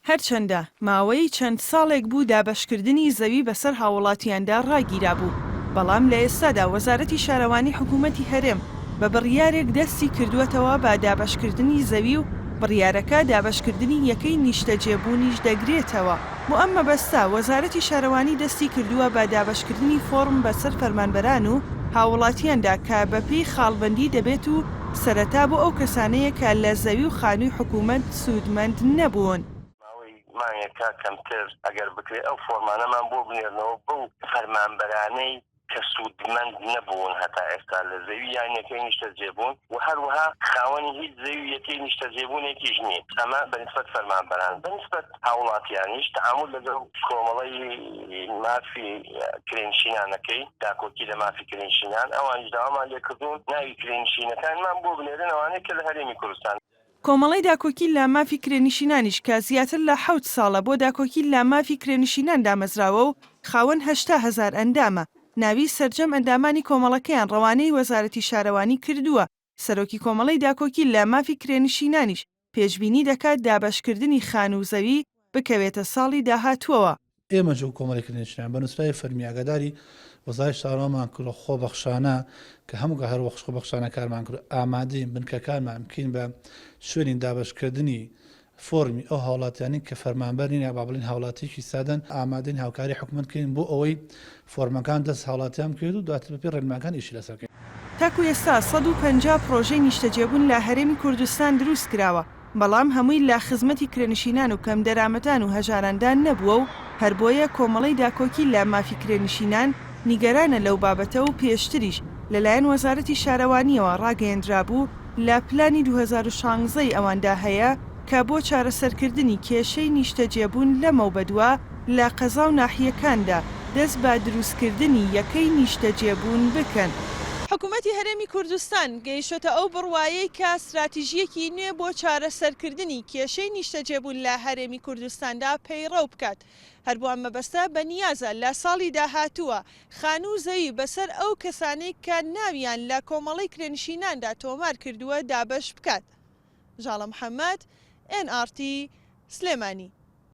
هەرچەندە ماوەی چەند ساڵێک بوو دابەشکردنی زەوی بەسەر هاووڵاتیاندا ڕاگیرابوو، بەڵام لە ئێستادا وەزارەتی شارەوانی حکوومەتی هەرێم بە بڕیارێک دەستی کردووەتەوە بە دابەشکردنی زەوی و بڕیارەکە دابەشکردنی یەکەی نیشتەجێبوونیش دەگرێتەوە. بۆ ئەم مەبەستە وەزارەتی شارەوانی دەستی کردووە بە دابەشکردنی فۆڕم بەسەر فەرمانبەران و هاووڵاتیاندا کە بەپێی خاڵبەندی دەبێت و سەرەتا بۆ ئەو کەسانەیە کە لە زەوی و خانووی حکوومەت سوودمەند نەبوون. ماوەی مانگێکە کەمتر ئەگەر بکرێت ئەو فۆرمانەمان بۆ بنێرنەوە بەو فەرمانبەرانەی کە سوودمەند نەبوون هەتا ئێستا لە زەوی یان یەکەی نیشتەجێبوون و هەروەها خاوەنی هیچ زەوی و یەکەی نیشتەجێبوونێکیش نین ئەمە بە نیسبەت فەرمانبەران بە نیسبەت هاوڵاتیانیش تەعامول لەگەڵ کۆمەڵەی مافی کرێنشینانەکەی داکۆکی لە مافی کرێنشینان ئەوانیش داوامان لێکردوون ناوی کرێنشینەکانمان بۆ بنێرن ئەوانەی کە لە هەرێمی کوردستان کۆمەڵەی داکۆکی لە مافی کرێنشینانیش کە زیاتر لە حەوت ساڵە بۆ داکۆکی لە مافی کرێنشینان دامەزراوە و خاوەن 80,000 ئەندامە، ناوی سەرجەم ئەندامانی کۆمەڵەکەیان ڕەوانەی وەزارەتی شارەوانی کردووە، سەرۆکی کۆمەڵەی داکۆکی لە مافی کرێنشینانیش پێشبینی دەکات دابەشکردنی خانوو و زەوی بکەوێتە ساڵی داهاتووەوە. ئێمەش وەک کۆمەڵی کرێنشینان بە نووسراوی فەرمی ئاگاداری وەزارەتی شارەوانمان کردووە، خۆبەخشانە کە هەموو کات هەر وەک خۆبەخشانە کارمان کردووە، ئامادەین بنکەکانمان بکەین بە شوێنی دابەشکردنی فۆرمی ئەو هاوڵاتیانەی کە فەرمانبەر نین یا با بڵێین هاوڵاتییەکی سادەن، ئامادەین هاوکاری حکومەت بکەین بۆ ئەوەی فۆرمەکان دەست هاوڵاتیان بکەوێت و دواتر بەپێی ڕێنماکان ئیشی لەسەر بکەین. تاکو ئێستا 150 پڕۆژەی نیشتەجێبوون لە هەرێمی کوردستان دروستکراوە، بەڵام هەمووی لە خزمەتی کرێنشینان و کەمدەرامەتان و هەژاراندا نەبووە و هەربۆیە کۆمەڵەی داکۆکی لە مافی کرێنشینان نیگەرانە لەو بابەتە و پێشتریش لەلایەن وەزارەتی شارەوانییەوە ڕاگەیەندرابوو لە پلانی 2016 ی ئەواندا هەیە کە بۆ چارەسەرکردنی کێشەی نیشتەجێبوون لەمەوبەدوا لە قەزا و ناحیەکاندا دەست بە دروستکردنی یەکەی نیشتەجێبوون بکەن. حکومەتی هەرێمی کوردستان گەیشتۆتە ئەو بڕوایەی کە ستراتیژییەکی نوێ بۆ چارەسەرکردنی کێشەی نیشتەجێبوون لە هەرێمی کوردستاندا پەیڕەو بکات، هەر بۆ ئەم مەبەستە بەنیازە لە ساڵی داهاتووە خانوو و زەوی بەسەر ئەو کەسانەی کە ناویان لە کۆمەڵەی کرێنشیناندا تۆمار کردووە دابەش بکات. ژاڵە محەمەد، ئێن ئاڕ تی، سلێمانی.